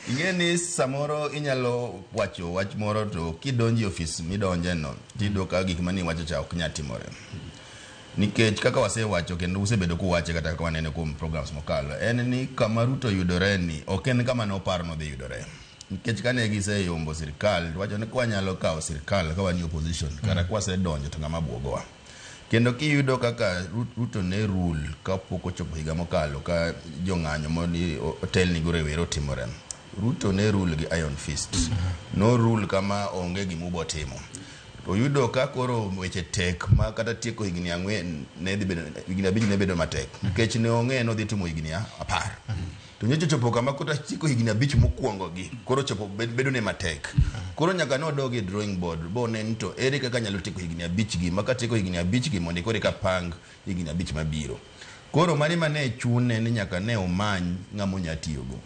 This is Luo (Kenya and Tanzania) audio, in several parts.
Ing'e ni samoro inyalo wacho wach moro to kidonjo e ofis midonje no tiyudo ka gik mane iwacho cha ok nyal timore. Nikech kaka wasewacho kendo usebedo kuwache kata kaka wanene kuom programs mokalo, en ni kama Ruto yudore ni ok en kama ne oparo nodhi yudore. Nikech kane giseyombo sirkal, to wacho ni kwanyalo kawo sirkal ka wan e opposition, kara kwasedonjo to ng'ama buogowa. Kendo kiyudo kaka Ruto ne rule kapok ochopo higa mokalo ka jong'anyo moni otelni go rowere otimore. Ruto ne rule gi iron fist. No rule kama onge gima ubotimo. To oyudo ka koro weche tek ma kata tieko higni ang'wen ne dhi bedo higni abich ne bedo matek nikech ne ong'e ni odhi timo higni 10. To nyocha ochopo kama kata tieko higni 5 mokwongo gi koro chopo bedo ne matek. Koro nyaka ne odog e drawing board bone ni to ere kaka anyalo tieko higni 5 gi ma katieko higni 5 gi mondo koro eka pang higni 5 mabiro. Koro mano ema ne chune ni nyaka ne omany ng'ama onya tiyogo.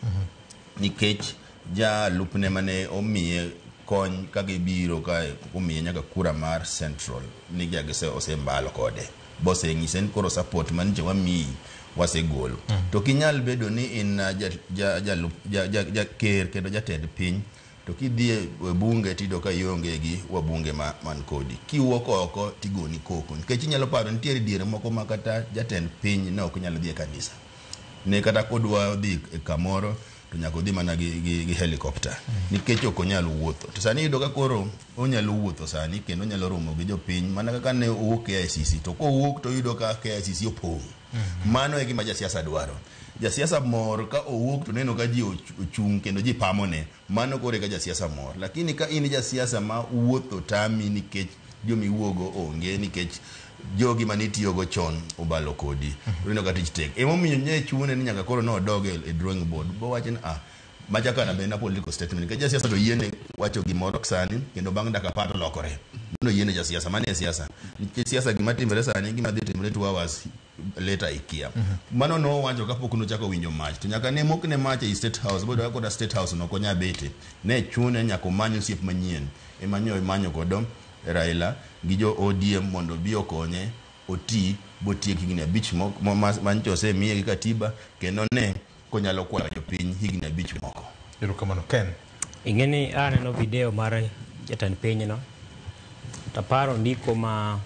Nikech jalupne mane omiye kony ka gibiro ka omiye nyaka kura mar Central ni gise osembalo kode. Boseng'ise ni koro support manyicha wamiyi wasegolo. To kinyal bedo ni in ja ker kendo jatend piny to kidhi e bunge tiyudo ka ionge gi wabunge man kodi. Kiwuok oko tigoni koko. Nikech inyalo paro nitiere diere moko ma kata jatend piny ne ok nyal dhi e kanisa. Ne kata kodwa dhi kamoro to nyaka odhi mana gi helicopter nikech ok onyal wuotho. To sani iyudo ka koro onyalo wuotho sani kendo onyalo romo gi jopiny mana kaka ne owuok KICC to kowuok to oyudo ka KICC opong'. Mano e gima jasiasa dwaro. Jasiasa mor ka owuok to neno ka ji ochung' kendo ji pamone. Mano koro eka jasiasa mor. Lakini ka in jasiasa ma wuotho tami nikech jomiwuogo onge nikech jogi manitiyogo chon obalo kodi. Ineno ka tich tek. Emomiyo nye chune ni nyaka koro nodog e drawing board. Bowacho ni macha kana be na political statement. Nikech jasiasa to yiene wacho gimoro sani kendo bang' dakika 10 to lokore. Mano yiene jasiasa. Mano e siasa. Nikech siasa gima timore sani gima dhi timore 2 hours later ikia. Mano nowacho kapok nochako winjo mach. To nyaka ne mokne mach ei State House. Boyudo ka koda State House no ok onya bete. Ne chune nyaka omany osiep manyien. Ema nyo imanyo godo Raila gi jo ODM mondo obi okonye oti botiek higni 5 manyocha osemiye gi katiba kendo ne konyalo kwayo jopiny higni 5 moko. Erokamano Ken. Ing'e ni aneno video mar jatend piny no to aparo ndiko ma